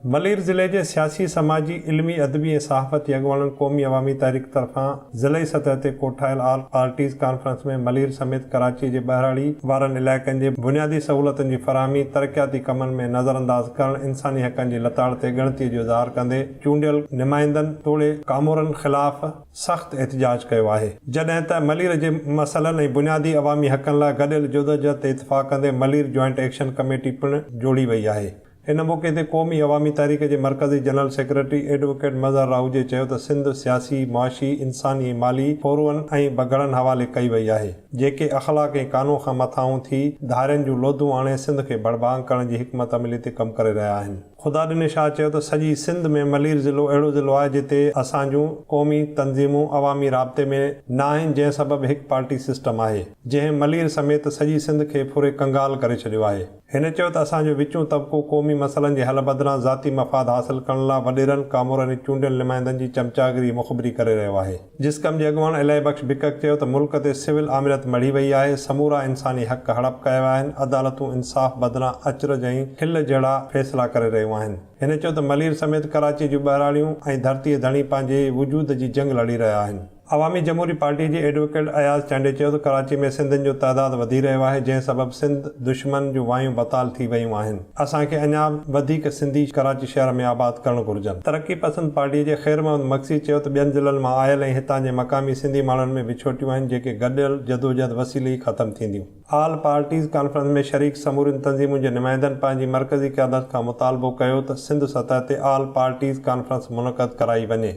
ملير ضلعي جي سياسي، سماجي، علمي، ادبي ۽ صحافتي اڳواڻن قومي عوامي تحريڪ طرفان ضلعي سطح تي ڪوٺايل آل پارٽيز ڪانفرنس ۾ ملير سميت ڪراچي جي ٻهراڙي وارن علائقن جي بنيادي سهولتن جي فراهمي، ترقياتي ڪمن ۾ نظرانداز ڪرڻ، انساني حقن جي لتاڙ تي ڳڻتي جو اظهار ڪندي چونڊيل نمائندن توڙي ڪامورن خلاف سخت احتجاج ڪيو آهي. جڏهن ته ملير جي مسئلن ۽ بنيادي عوامي حقن لاء گڏيل جدوجهد تي اتفاق ڪندي ملير جوائنٽ ايڪشن ڪميٽي پڻ جوڙي وئي آهي. ان موقعي تي قومي عوامي تحريڪ جي مرڪزي general secretary advocate Mazhar Rahuji چيو ته سنڌ سياسي، معاشي، انساني ۽ مالي ڦوروئن ۽ بگهڙن حوالي ڪئي وئي آهي، جيڪي اخلاق ۽ قانون کان مٿانهون ٿي ڌارين جون لوڌون آڻي سنڌ کي ڀڙڀانگ ڪرڻ جي حڪمت عملي تي ڪم ڪري رهيا آهن. خدا ڏني شاهه چيو ته سڄي سنڌ ۾ ملير ضلعو اهڙو ضلعو آهي جتي اسان جون قومي تنظيمون عوامي رابطي ۾ ناهن جنهن سبب هڪ پارٽي سسٽم آهي جنهن ملير سميت سڄي سنڌ کي ڦري ڪنگال ڪري ڇڏيو آهي. هن چيو ته اسان جو وچون طبقو قومي مسئلن جي حل بدران ذاتي مفاد حاصل ڪرڻ لا وڏيرن، ڪامورن ۽ چونڊيل نمائندن جي چمچاگري مخبري ڪري رهيو آهي. جسقم جي اڳواڻ الاهي بخش بڪڪ چيو ته ملڪ تي سول آمريت مڙهي وئي آهي، سمورا انساني حق هڙپ ڪيا ويا آهن، عدالتون انصاف بدران اچرج ۽ کل جهڙا فيصلا ڪري رهيون آهن. هن چيو ته ملير سميت ڪراچي جون ٻهراڙيون ۽ ڌرتيء ڌڻي پنهنجي وجود جي جنگ لڙي رهيا آهن. عوامي جمهوري پارٽي جي ايڊووڪيٽ اياز چانڊيو چيو ته ڪراچي ۾ سنڌين جو تعداد وڌي رهيو آهي جنهن سبب سنڌ دشمن جون وايون بتال ٿي ويون آهن اسان کي اڃا به وڌيڪ سنڌي ڪراچي شهر ۾ آباد ڪرڻ گهرجن. ترقي پسند پارٽي جي خير محمد مگسي چيو ته ٻين ضلعن مان آيل ۽ هتان جي مقامي سنڌي ماڻهن ۾ وڇوٽيون آهن جيڪي گڏيل جدوجهد وسيلي ئي ختم ٿينديون. آل پارٽيز ڪانفرنس ۾ شريڪ سمورين تنظيمن جي نمائندن پنهنجي مرڪزي قيادت کان مطالبو ڪيو ته سنڌ سطح تي آل پارٽيز ڪانفرنس منعقد ڪرائي وڃي.